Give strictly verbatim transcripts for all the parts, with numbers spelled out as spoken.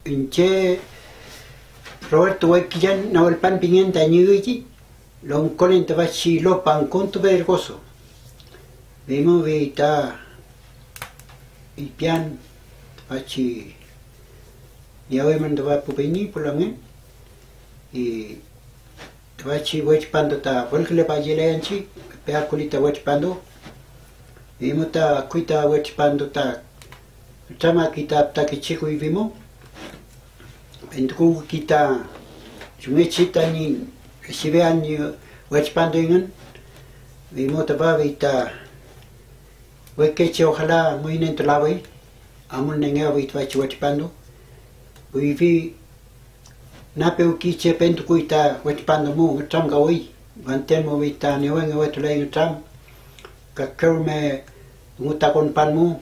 Iñche Roberto Wekillan Nawelpan pingen tañi üy, longkolen tüfachi lo Pankuntu Pedregoso. Feymew ta ipian tüfachi miyawimün tüfa pu peñi pu lamngen, y tüfachi we tripantu ta fülkülepayeleyanchi, epe akuli ta we tripantu. Feymew ta akuy ta we tripantu ta nütramkaki ta fütakeche kuyfi mew, entukuwki ta chumngechi tañi recibeael ñi we tripantu engün. Feymew tüfa fey ta wekeche ojalá ngüyünentulawey, amulnengeafuy tüfachi we tripantu. Kuyfi na pewki che pentukuy ta we tripantu mew, nütramkawi, fanten mu fey ta newengewetulay nütram, kakerume dungu ta konpan mu,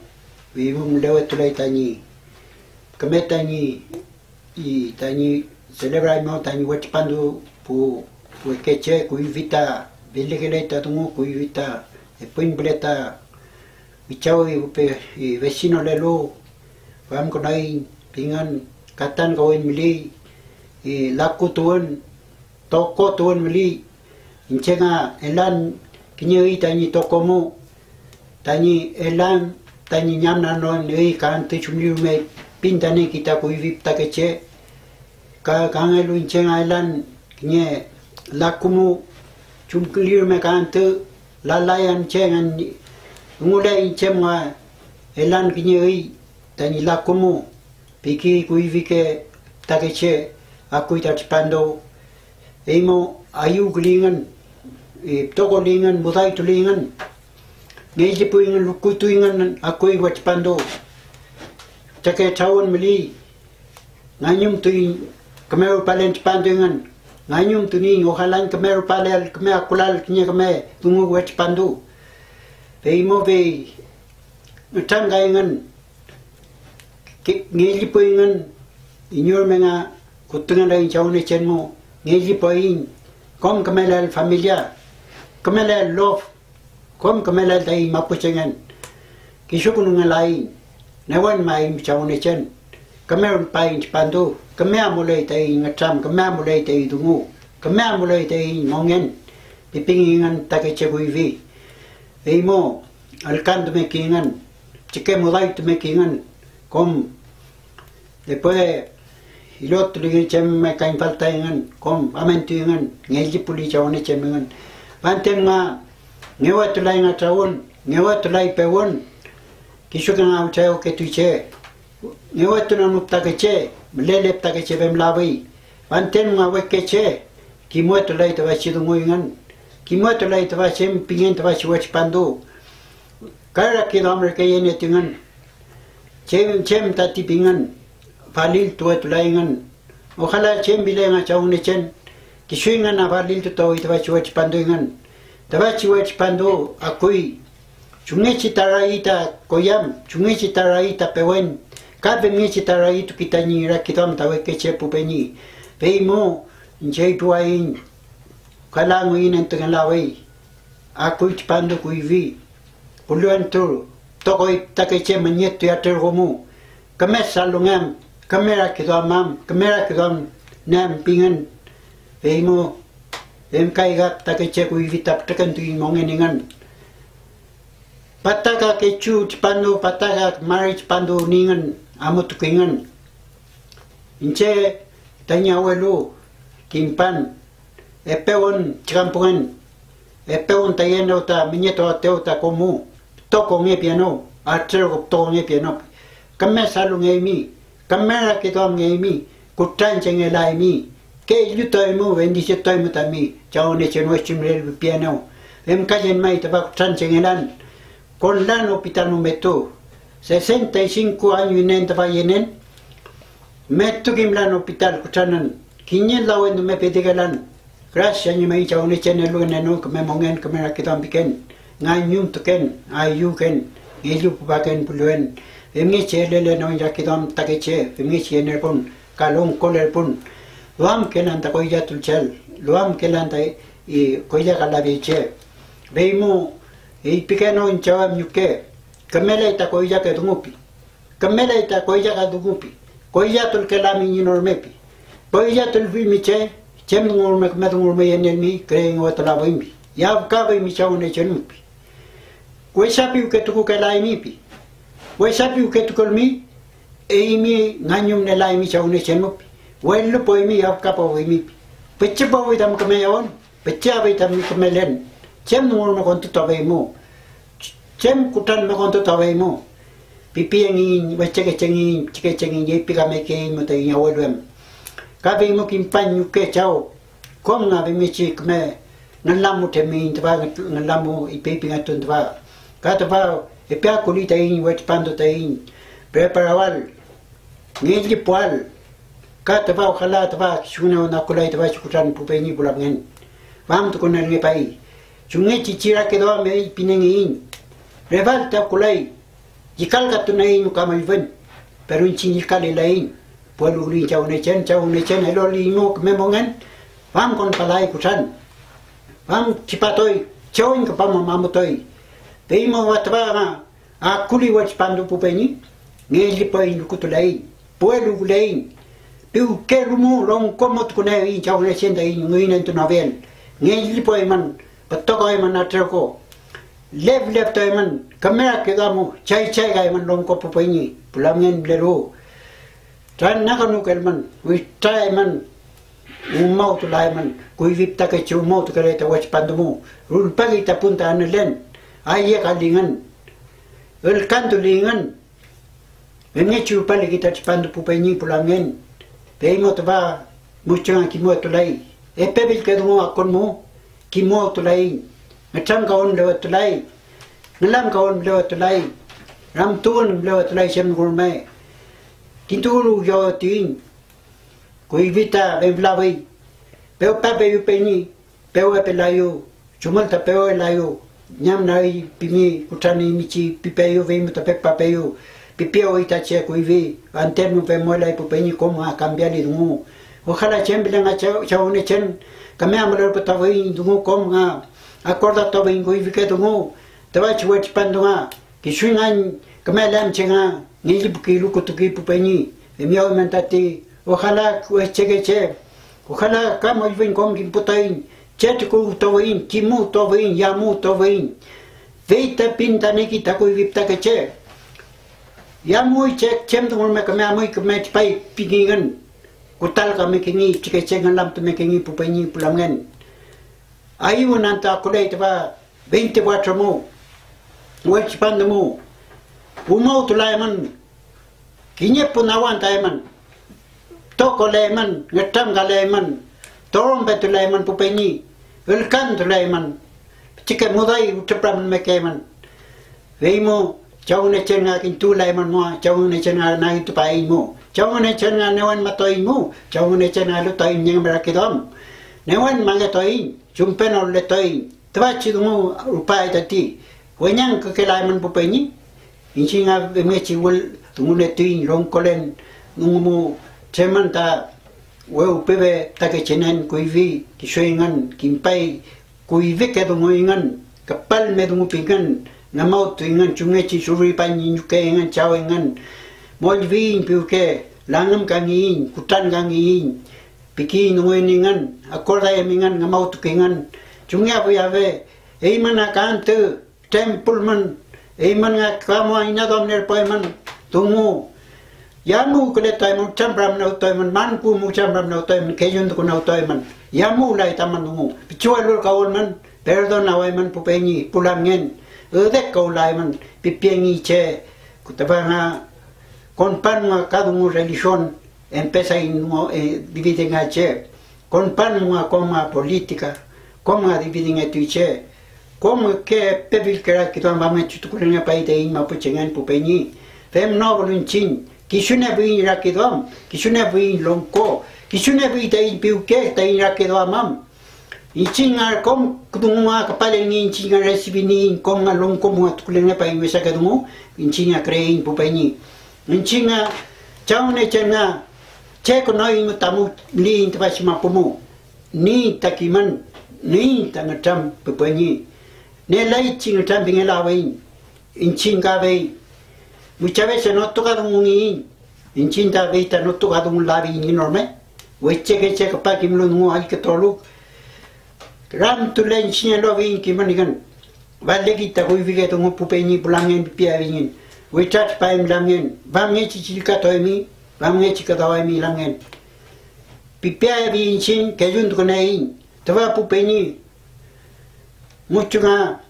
feymew mülewetulay tañi küme tañi, y tañi celebray mew tañi we tripantu pu wekeche. Kuyfi ta felekelay ta dungu, kuyfi ta epuñ püle ta michawüy pe-, y vecinolelu, famkünuaiñ pingün, katankawiñ müli, y lakutuwün, tokotuwün müli. Iñche nga elan kiñe üy tañi toko mu, tañi elan tañi ñamnanoael üy ka antü chumli rume pintane kita kuyfi fütakeche. Ka kangelu iñche nga elan kiñe laku mu, chumli rume ka antü lalayan che ngan dungule iñche nga elan kiñe üy tañi laku mu, piki kuyfike fütakeche akuy ta tripantu. Eymu ayüwküliyngün, pütokoliyngün, mudaytuliyngün, ngellipuyngün, lukutuyngün, akuy we tripantu. Fütrake trawün müli, ngañumtuiñ küme rupalen tripantuyngün, ngañumtuniñ, ojalá ñi küme rupalel, küme akulal kiñe küme dungu we tripantu. Feymu fey nütramkayngün, ki-, ngellipuyngün, iney rume nga kutrangelaiñ Chaw Ngünechen mu, ngellipuaiñ kom kümelal familia, kümelal lof, kom kümelal taiñ mapuchengen. Kishukünungelaiñ, newenmaiñ Chaw Ngünechen, küme rupaiñ tripantu, küme amuley taiñ ngütram, küme amuley taiñ dungu, küme amuley taiñ mongen, pipingeyngün fütakeche kuyfi. Feymu ülkantumekeyngün, pichike mudaytumekeyngün, kom después ilotuleyngün chem kañfaltayngün, kom famentuyngün, ngellipuli Chaw Ngünechen engün. Fanten nga ngewetulay nga trawün, ngewetulay pewün, kisuke nga witrayawketuy che. Ngewetun am fütakeche, mülele fütakeche femlafuy. Fanten nga wekeche, kimwetulay tüfachi dunguyngün, kimwetulay tüfachi em pingen tüfachi we tripantu. Ka rakiduam reke yenietuingün. Chem, chem tati pingün, faliltuwetulayngün. Ojalá chem pile nga Chaw Ngünechen, kisu engün afaliltutuawi tüfachi we tripantuyngün. Tüfachi we tripantu akuy, chumngechi ta rayi ta koyam, chumngechi ta rayi ta pewen, ka femngechi ta rayituki tañi rakiduam ta wekeche pu peñi. Feymu iñche ayütuwayiñ, ojalá ngüyünentungelawey. Akuy tripantu kuyfi, puliwentu, tokoy fütakeche müñetuy atrürku mu, küme salungem, küme rakiduamam, küme rakiduamnem pingün, feymu femkay ka fütakeche kuyfi ta pütrükentuiñ mongen engün. Pataka kechu tripantu, pataka mari tripantu ningün, amutukingün. Iñche tañi awelu kimpan, epewün trikampuwen, epewün ta yenew ta miñetuaetew ta komu, pütokonge pienu, atrürku pütokonge pienu, küme salungeymi, küme rakiduamngeymi, kutranchengelaaymi, kellutuaymu, bendiciotuaymu tami Chaw Ngünechen wechumlelu pienew. Femkallen may tüfa kutranchengelan, konlan hospital mu metu, sesenta y cinco año inen tüfa yenen, metu kimlan hospital kutranün, kiñe lawentu me pedikelan. Gracias ñi may Chaw Ngünechen eluwünenu küme mongen, küme rakiduam piken, ngañumtuken, ayüwken, ngellupupaken puliwen, femngechi elelenu ñi rakiduam fütakeche, femngechi yenerpun ka longkolerpun. Duamkelan ta koyllatulchel, duamkelan ta, i, koylakalafeyche. Feymu, feypikenu iñche am ñuke, kümelay ta koyllake dungupi. Kümelay ta koyllaka dungupi, Koyllatulkelami ñi norme pi. Koyllatulfimi che, chem dungu rume küme dungu rume yenelmi, küreyngewetulafuymi. Yafkafuymi Chaw Ngünechen mu pi. Wesa piwke tukukelaymi pi. Wesa piwke tukulmi, eymi ngañumnielaymi Chaw Ngünechen mu pi. Welupuwmi, yafkapuwmi pi. Pichipuwi tam küme yawün. Pichi apuy tami kümelen, chem dungu rume kontutuafeymu, chem kutran mew kontutuafeymu, pipiyengiyiñ, wechekechengiyiñ, pichikechengiyiñ, yeypikamekeiñmu taiñ abuelu em. Ka feymu kimpañ ñuke chaw, kom nga femngechi küme ngülamu tremiyiñ tüfa ngülamu feypingetun tüfa. Ka tüfa epe akuli taiñ we tripantu taiñ preparawal, ngellipuael. Ka tüfa, ojalá tüfa kisu ngünew nakulay tüfachi kutran pu peñi pu lamngen. Famtukunelngepay, chumngechi chi rakiduam feypinengeiñ, refal ta kulay, llükalkatunoiñ ruka mallfün, pero iñchiñ llükalelaiñ, puwelu wüliyiñ Chaw Ngünechen, Chaw Ngünechen eloliyiñmu küme mongen, famkonpalay kutran, fam tripatuy, chew ñi küpam amutuy. Feymew tüfa nga, akuli we tripantu pu peñi, ngellipuaiñ, lukutulaiñ, puweluwküleiñ, piwke rumu longko mutukuneaiñ Chaw Ngünechen taiñ ngüyünentunofiel, ngellipuaymün, pütokoaymün atrewko, lefleftuaymün, küme rakiduamu, chaychaykaymün longko pu peñi, pu lamngen mülelu. Tranakanukelmün, witraemün, umawtulaemün, kuyfi fütakeche umawtukelay ta wechi pan dungu, rulpakey ta pun ta anülen, ayekalingün, ülkantulingün. Femngechi rupalekey ta tripantu pu peñi pu lamngen, feymew tüfa muchenga kimuwetulay, epe fillke dungu akon mu, kimuwtulaiñ, nütramkawün mülewetulay, ngülamkawün mülewetulay, ramtuwün mülewetulay chem dungu rume. Kintuwüluwyawetuiñ, kuyfi ta femlafuy, pewpapeyu peñi, pewepelayu, chumül ta pewelayu, ñamnagey pimi, kutraneymi chi pipeyu, feymew ta pepapeyu, pipiawi ta che kuyfi, anten mu femmuelay pu peñi kom nga kampiali dungu. Ojalá chem pilen nga Chaw, Chaw Ngünechen küme amulerputuafuiñ dungu kom nga, akordatuafuiñ kuyfike dungu, tüfachi we tripantu nga, kisu ñi ngañ küme lemche nga, ngellipuki, lukutuki pu peñi, femi aw men tati, ojalá wechekeche, ojalá ka mollfüñ kom kimputaiñ, che tukuwtuafuiñ, kimuwtuafuiñ, yamuwtuafuiñ, fey ta pin ta niki ta kuyfi fütakeche. Yamuy che chem dungu rume küme amuy, küme tripay pingeyngün, kutalkamekengey, pichikeche ngülamtumekengey pu peñi pu lamngen. Ayüwün antü akuley tüfa veinticuatro mu, we tripantu mu, umawtulaymün, kiñe pun awantaymün, tokoleymün, ngütramkaleymün, torompetuleymün pu peñi, ülkantuleymün, pichike muday ütrüframülmekeymün. Feymu Chaw Ngünechen nga kintuwülaymün mu, Chaw Ngünechen nga nagitupaeiñmu, Chaw Ngünechen nga newenmatueiñmu, Chaw Ngünechen nga elutuaiñ ñi ngümrakiduam, newenmangetuaiñ, chumpenoluletuaiñ. Tüfachi dungu rupaay tati, weñangkükelaymün pu peñi. Iñchiñ nga femngechi wül dungunietuiñ longkolen dungu mu, tremün ta wewpiwe fütakeche nien kuyfi, kisu engün kimpay kuyfike dunguyngün, küpalme dungupingün, ngümawtuyngün chumngechi surripañ ñi ñuke engün, chaw engün. Mollfüiñ piwke, langümkangiyiñ, kutrankangiyiñ, pikiyiñ dunguyngün, akordayamingün, ngümawtukingün. ¿Chumngeafuy awe? Eymün nga ka antü trempulmün, eymün nga ka mu inaduamnierpuaymün dungu. Yamuwkületuaymün, witrampüramnewtuaymün, man kuwü mu witrampüramnewtuaymün, kelluntukunewtuaymün, yamuwlay tamün dungu, pichiwelulkawülmün, perdonawaymün pu peñi, pu lamngen, üdekawlaymün, pipiengi che, tüfa nga konpan nga ka dungu religion, empesaiñ dungu, eh, dividengeache, konpan nga kom nga política, kom nga dividengetuy che, kom ürke pepilke rakiduam famngechi tukulelngepay taiñ mapuchengen pu peñi, femnofulu iñchiñ, kisuniefuiñ rakiduam, kisuniefuiñ longko, kisuniefuy taiñ piwke taiñ rakiduam am. Iñchiñ nga kom dungu nga küpalelngey, iñchiñ nga recibiniyiñ kom nga longko mu nga tukulelngepay wesake dungu, iñchiñ nga küreiñ pu peñi. Iñchiñ nga Chaw Ngünechen nga che künoiñ mu tamu liyiñ tüfachi mapu mu. Niyiñ ta kimün, niyiñ ta ngütram pu peñi. Nelay chi ngütrampingelawiñ, iñchiñ ka fey. Muchas veces notukadungungiyiñ, Iñchiñ ta fey ta notukadungulafiyiñ no rume, wecheke che küpa kimlu dungu allkütulu. Ramtulen iñchiñ eluafiyiñ kimün engün. Falleki ta kuyfike dungu pu peñi pu lamngen pipiafiyiñ, witratripaymi lamngen, famngechi chillkatuaymi, famngechi küdawaymi lamngen. Pipiaefiyiñ iñchiñ, kelluntukunieaiñ tüfa pu peñi, muchu nga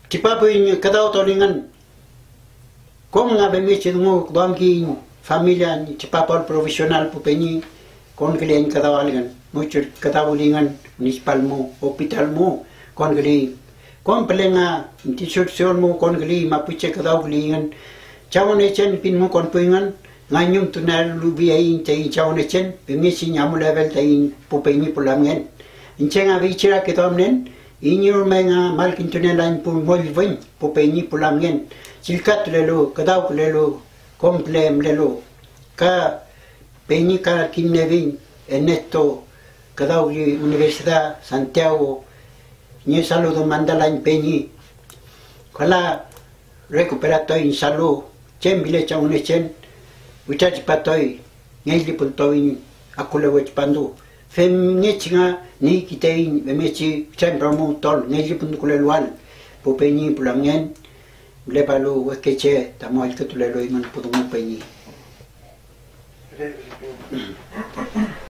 tripapuy ñi küdawtulingün. Kom nga femngechi dungu duamkiyiñ familia ñi tripapuael profesional pu peñi, konküley ñi küdawalngün, muchu küdawülingün municipal mu, hospital mu, konküley. Kom püle nga institución mu konküley, mapuche küdawküleyngün, Chaw Ngünechen pin mu konpuyngün, ngañumtunieluwiyiñ taiñ Chaw Ngünechen femngechi ñi amuleael taiñ pu peñi pu lamngen. Iñche nga feychi rakiduamnen, iney rume nga malkintunielañ pu mollfüñ pu peñi pu lamngen, chillkatulelu, küdawkülelu, kom püle mülelu. Ka peñi ka kimniefiñ Ernesto, küdawli Universidad Santiago, ñi saludo mandalañ peñi. Ojalá recuperatuayiñ salud, chem pile Chaw Ngünechen, witratripatuay, ngellipultuayiñ akulewe tripantu. Femngechi nga niykiteiñ femngechi witrañpüramu tol ngellipuntukuleluwal pu peñi pu lamngen, mülepalu wekeche tamu allkütulelu eymün pu dungu peñi.